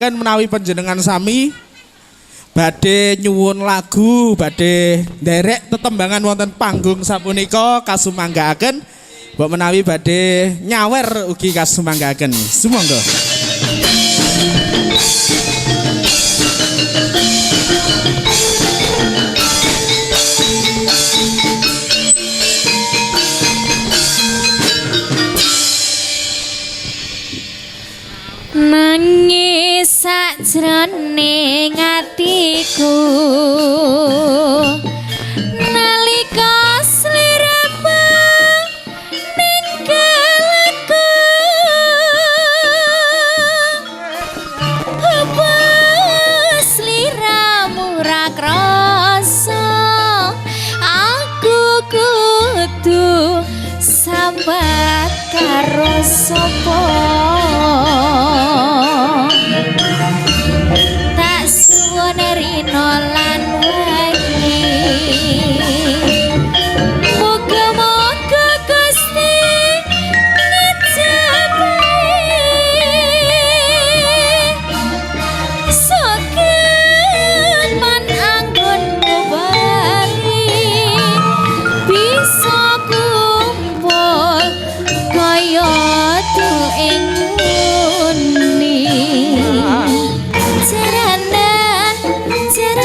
Kan menawi panjenengan sami badhe nyuwun lagu, badhe nderek tetembangan wonten panggung sapunika kasumanggaaken. Mbok menawi badhe nyawer ugi kasumanggaaken. Sumangga. Nangis sajroning atiku nalika sliramu ninggal aku, apa sliramu ra krasa aku kudu sambat karo sapa? Tak suwun rina lan wengi, muga-muga Gusti ngejabahi sokeman anggonmu bali bisa kumpul kaya ing muni. Jaranan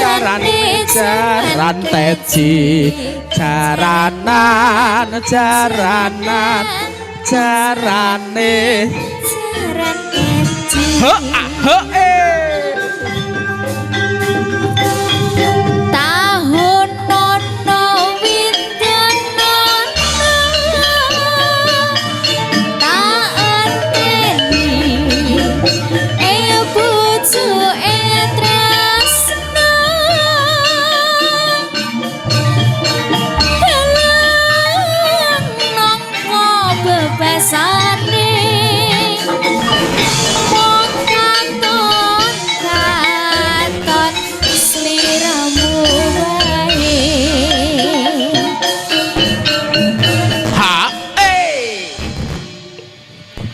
jarane Jaran teji, jaranan jaranan jarane jaran teji. He ah he eh. Tahun nono windono tak enteni pucuke tresno dalang nangka bebasane mung katon katon sliramu wae. Ha eh.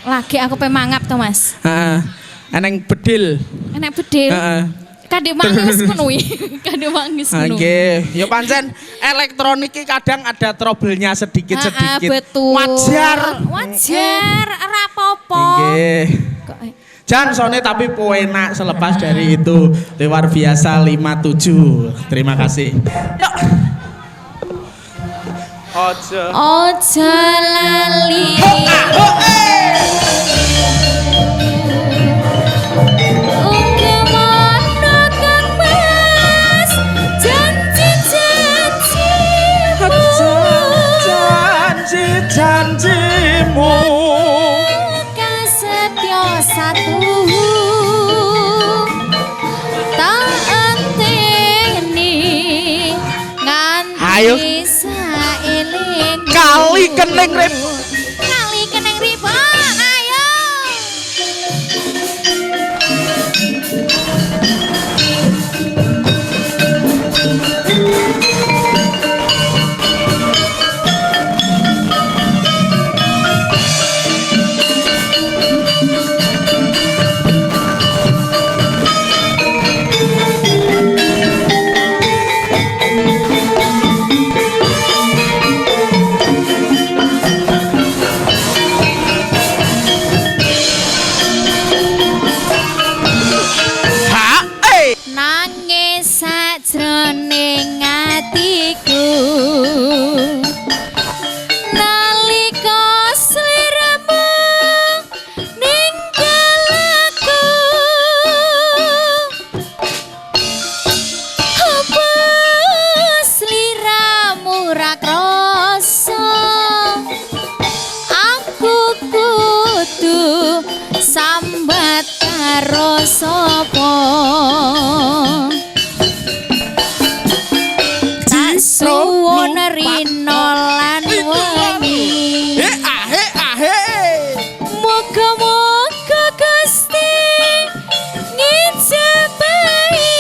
Lagi aku pe mangap to, Mas. Heeh. Eneng bedil. Enek bedil. Heeh. Kadhe mangis ngono kuwi. Kadhe mangis ngono. Oke, ya pancen elektronik iki kadang ada trouble-nya sedikit-sedikit. Ah, betul. Wajar. Wajar, ora apa-apa. Nggih. Kok, Jan sone tapi enak selepas dari itu. Luar biasa 57. Terima kasih. Yuk. Ojo. Ojo lali. Uga mono Kang Mas janji-janjimu. Janji janjimu. Kasetyo satu tak enteni Ayo. nganti saeling Kali kening rip. Kali kening riba ayo. Ha eh. Nangis sajroning atiku nalika sliramu ninggal aku, apa sliramu ra krasa aku kudu sambat karo sapa? Tak suwun rina lan wengi, He ah he ah he. muga-muga Gusti ngijabahi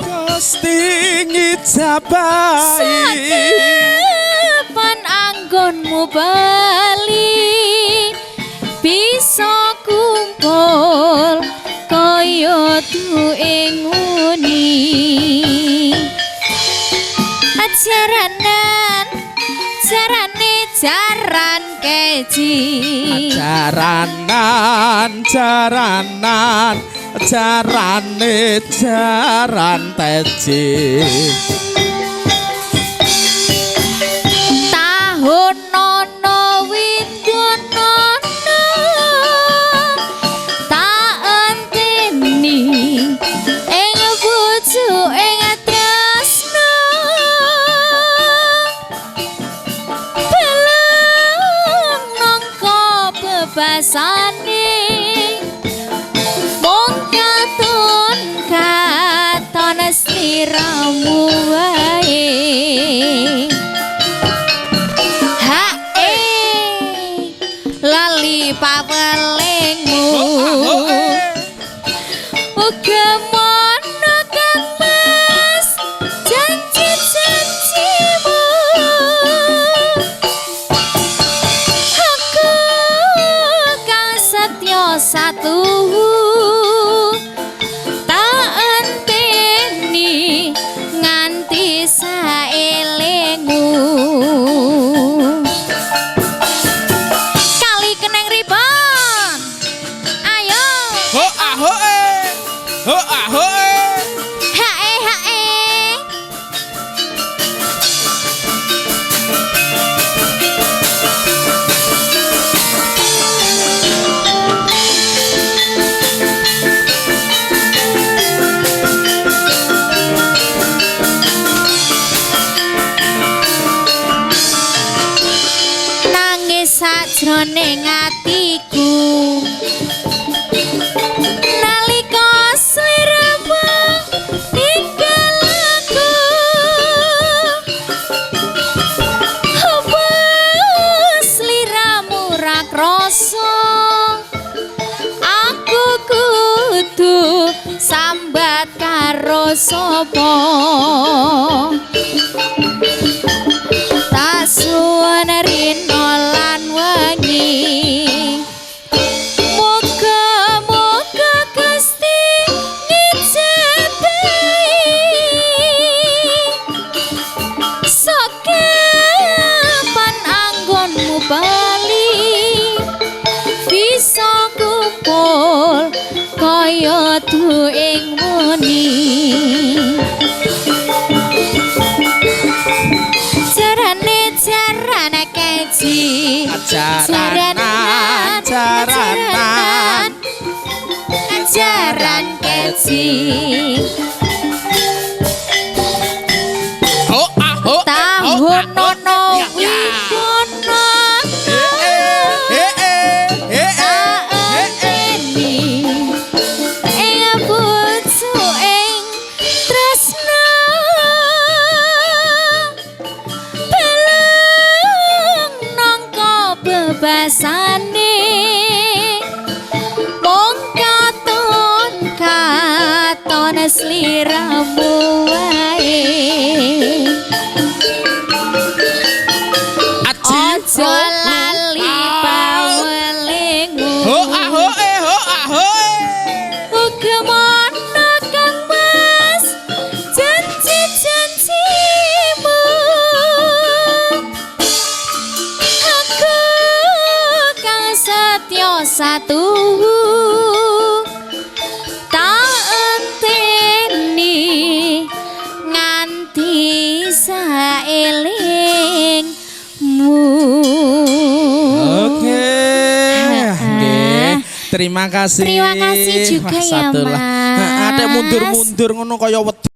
Gusti ngijabahi. Sakepan anggonmu bali bisa kumpul Duwe nguni. Jaranan, jarane jaran keji. Jaranan, jaranan, jarane jaran teji. Tahun nono windonono tak enteni ing bojo ing tresno beleng nangka bebasane mung katon katon sliramu wae. Ha lali pawelingmu. Uga mono Kang Mas janji-janjimu. Aku kang setya satuhu tak enteni nganti saelingmu. Kali keneng ribon. Ayo. Ho ah ho eh. Ho ah ho eh. Hae hae. Nangis sajroning atiku nalika sliramu ninggal aku. Apa sliramu ra krasa aku kudu sambat karo sapa. Tak suwun rina lan wengi. Muga-muga Gusti ngijabahi. Sakapan anggonmu bali bisa kumpul kaya duing muni. Jarane jarane keji. Jaranan, jaranan, jaran keji. Ho ah ho eh, ho Tahun ah ho nono eh. Ya, ya. widono Eh eh eh eh eh tak eh eh. enteni ing bojo ing tresno beleng nangka bebasane mung katon katon sliramu wae. Aji Aja lali pawelingmu. Ho ah ho eh ho ah ho eh. Uga mono Kang Mas janji-janjimu. Aku kang setya satuhu tak enteni nganti saelingmu. Oke. Nggih. Terima kasih. Terima kasih juga Wah, ya, satu lah. Mas. Ada mundur-mundur ngono kaya wedi.